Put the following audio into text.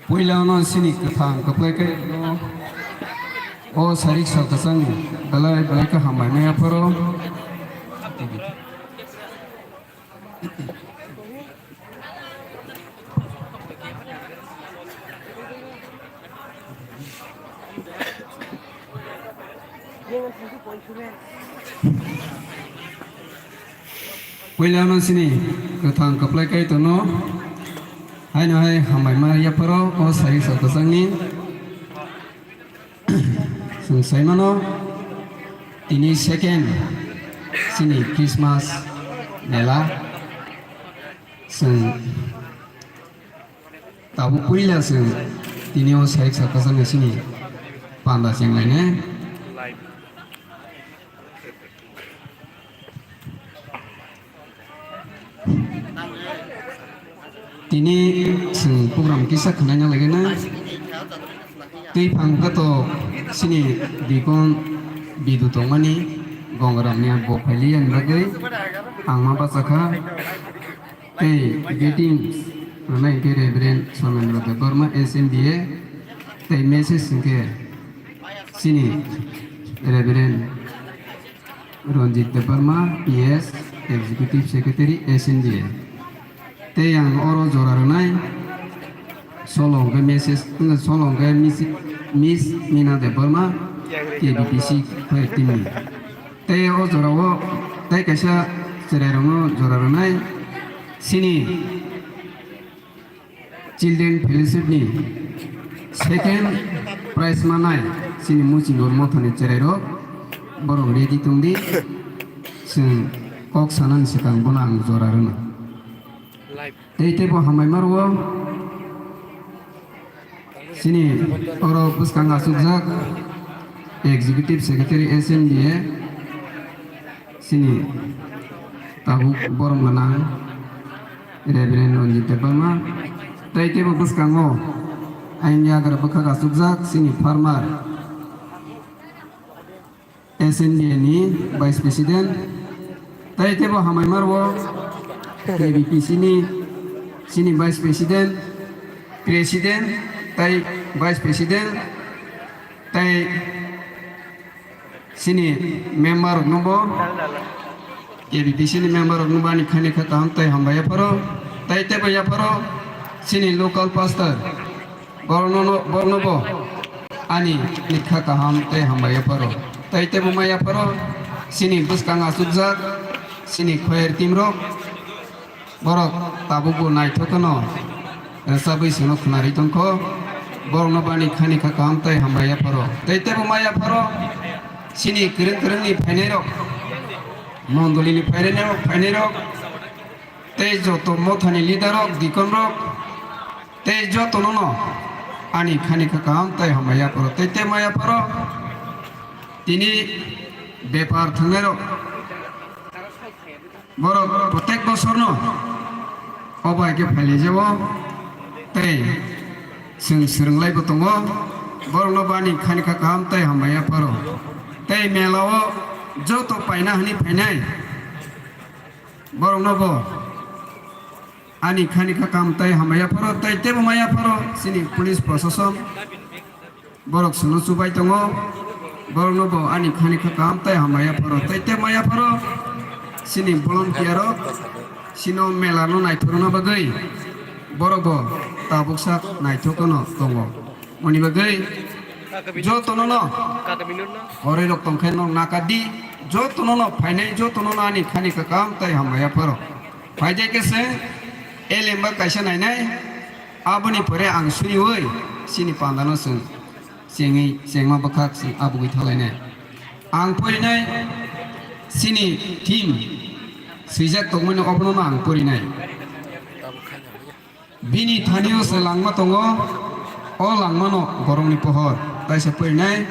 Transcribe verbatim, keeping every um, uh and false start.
Puila no sini kwthang kwplai khe no o sarik sal kwchang belai belai khe hambai maya phoro. Puila no sini kwthang kwplai kai tono. Haino hai hambai ma yapharo o sai sa kwchangni. Chwng sai mano tini second sini Christmas mela. Chwng Tabuk puila chwng tini o sarik saka saka sini panda chenglainai. Tini chwng program kisa khwlaina lagina. Twi phang khe to sini bikon bidu tongmani gongram ni bo phaili ani bagwi ang ma bachakha. Tei greetings rwnai hwnkhe Reverend Somendra Debbarma, S M D A, tei message hwnkhe chini Reverend Ranjit Debbarma, P S, Executive Secretary, S M D A. Tei ang oro jora rwnai solo hwnkhe message, solo hwnkhe Miss, Miss Mina Debbarma, K B P C khlai team ni. Tei o jorao tei kaisa chwrairokno jora rwnai sini Children Fellowship ni second prize manai sini Muchingor Mothani chwrairok, borok ready tongdi, chwng kok sanani swkang bono ang jora rwno. Tei teibo hambai ma rwo. Chini oro bwskang achukjak Executive Secretary S M D A, chini tabuk borom gwnang Reverend Ranjit Debbarma. Tei teibo bwskango ayang yagra bwkhak achukjak chini farmer S N D A ni Vice President, tei teibo hambai ma rwo K B P C ni, chini Vice President, President, tei Vice President, tei chini member rokno bo, K B P C ni member rokno bo ani khani kha kaham tei hambai yapharo, tei teibo yapharo chini local pastor. Borokno, borokno bo ani nikha kaham tei hambai yapharo. Tei teibo ma yapharo, chini bwskang achukjak, chini choir team rok, borok tabuk bo naithok kheno rwchabwi chwngno khwnarwi tongkho. Borokno bo ani khani kha kaham tei hambai yapharo. Tei teibo ma yapharo, chini kwrwng kwrwngni phainairok, mondolini phainairok, phainairok, tei joto mothani leader rok, deacon rok, tei jotono no ani khani kha kaham tei hambai yapharo. Tei tei ma yapharo tini bepar thangnairok, borok protek bosorno obo hai khe phailaijago tei chwng swrwnglaibo tongo. Borokno bo ani khani kha kaham tei hambai yapharo. Tei mela o joto paina hwnwi phainai borokno bo ani khani kha kaham tei hambai yapharo, tei teibo ma yapharo chini police prosason borok chwngno chubai tongo, borokno bo ani khani kha kaham tei hambai yapharo, tei teibo ma yapharo chini volunteer rok chino mela no naithok rwna bagwi borok bo tabuk sak naithok no tongo. Moni bagwi jotono no horoi rok tongkhe no nakadi, jotono no phainai, jotono no ani khani kha kaham tei hambai yapharo. Phaidai khe se elemba kaisa nainai, aboni pore ang suriui chini pandano chwng chengwi, chengma bwkhak chwng abugwi thalainai. Ang porinai chini team Swijak tongmani obono ang porinai. Bini thanio se langma tongo, o langmano borokni pohor. Taisa porinai.